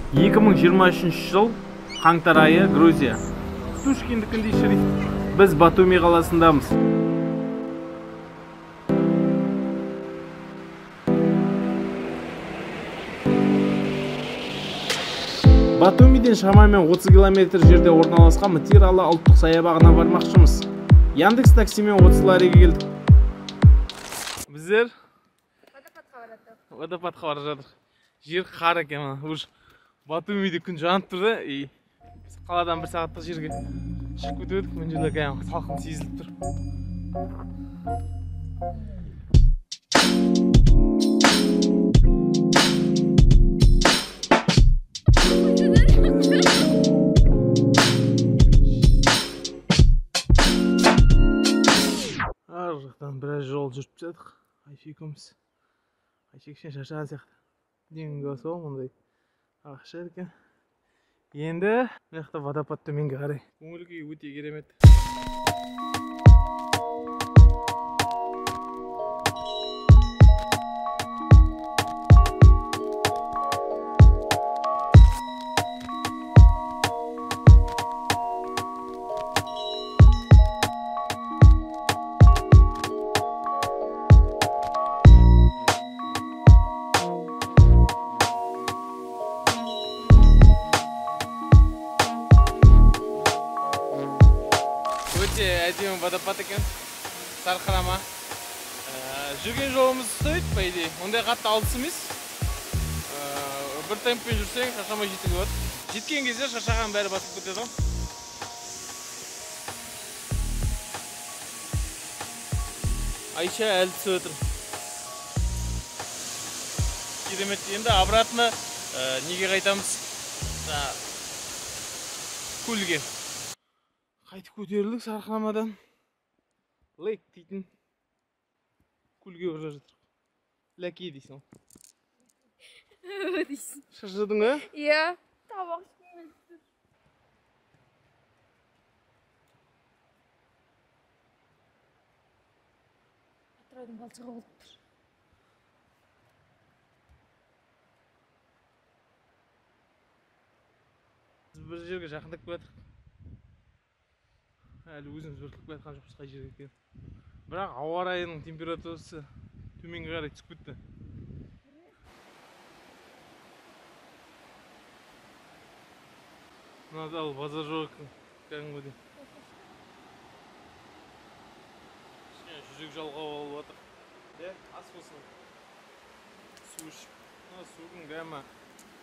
2023 жыл қаңтар айы, Грузия. Птушкиндікіндей шрифт. Біз Батуми қаласындамыз. Батумиден шамамен 30 километр жерде орналасқан Мтиралы ұлттық саябағына бармақшымыз. Яндекс таксимен 30 лариге келдік. Біздер водопадқа бара жатырмыз. Жер қар екен, мына. Батумиде күн жанып тұр да, и біз қаладан бір сағаттық жерге шығып кетіп едік. Мына жерде кәдімгі салқын сезіліп тұр. Ар жақтан біраз жол жүріп тастадық. Айша екеуміз. Айша кішкене шаршаған сияқты. Демге сол мындай ағаш екен. Енді мына жақта водопад төменге қарай. Көңіл күй өте керемет. Әдемі водопад екен, сарқырама. Жүрген жолымыз ұстайды, по идее. Ондай қатты алыс емес. Бір темппен жүрсең, шаршамай жетуге болады. Жеткен кезде шаршаған бәрі басып кетеді ғой. Айша әлі түсіп отыр. Керемет. Енді обратно неге қайтамыз? Көлге. Қайтып көтерілдік сарқырамадан. Лейк дейтін көлге бара жатырмық. Ләке дейсің ғой. Дейсің. Шаршадың ба? Иә. Тамақ ішкім келіп тұр. Атыраудың балшығы болып тұр. Біз бір жерге жақындап келе жатырмық. Әлі өзіміз біліп жатқан жоқпыз қай жерге екенін. Бірақ ауа райының температурасы төменге қарай түсіп кетті. Мынада ал базар жоқ екен кәдімгідей. Кішкене жүрек жалғау алып жатыр. Ас болсын. Су ішіп. Мына судың дәмі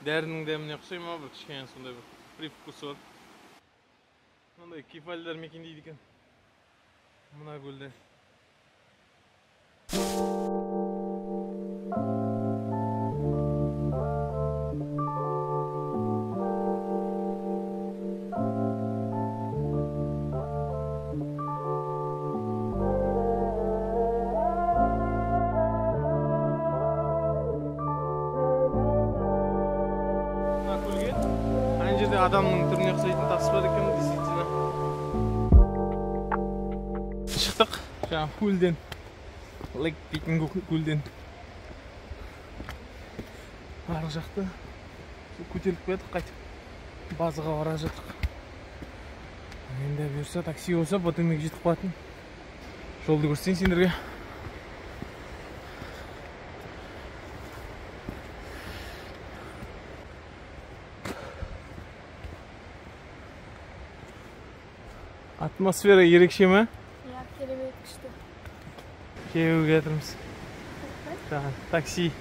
дәрінің дәміне ұқсай ма, бір кішкене сондай бір привкусы бар. Мынандай кефальдар мекендейді екен мына көлде. Мына көлге ана жерде адамның түріне ұқсайтын тас бар екен, действительно. Шықтық жаңа көлден, лейк дейтін көлден. Арғы жақта көтеріліп келдік, қайтып базаға бара жатырық. Енді бұйырса такси болса Батумиге жетіп қалатын. Жолды көрсетейін сендерге. Атмосфера ерекше ме? Иә, керемет күшті. Кеуге жатырмыз. Жаңа такси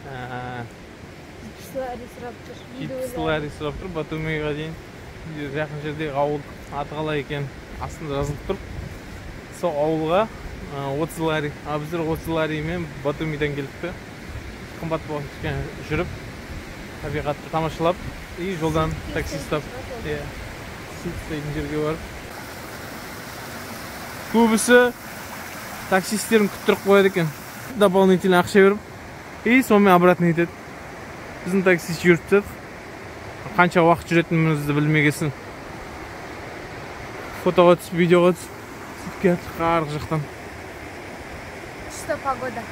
70 лари сұрап тұр. 70 лари сұрап тұр Батумиға дейін. Жақын жердегі ауыл аты қалай екен, астында жазылып тұр. Сол ауылға 30 лари. А біздер 30 ларимен Батумидан келдік те. Қымбат болған кішкене жүріп, табиғатты тамашалап, и жолдан такси ұстап, иә, ұстайтын жерге барып. Көбісі таксистерін күттіріп қояды екен. Дополнительно ақша беріп, и сонымен обратно етеді. Біздің таксист жүріп тастады. Қанша уақыт жүретінімізді білмегесін. Фотоға түсіп, видеоға түсіп, сөйтіп келдік арғы жақтан. Күшті погода.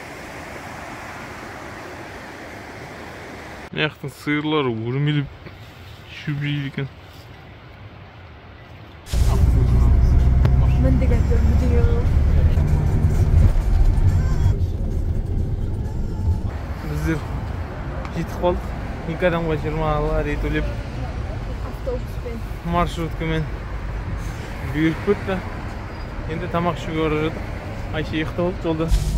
Мына жақтың сиырлары өрмелеп шөп жейді екен. Міндік әйтеуір бірдеңе қылып. Біздер жетіп қалдық. Екі адамға 20 лари төлеп автобуспен, маршруткамен бұйырып кетті. Енді тамақ ішуге бара жатыр. Айша ұйықтап алды жолда.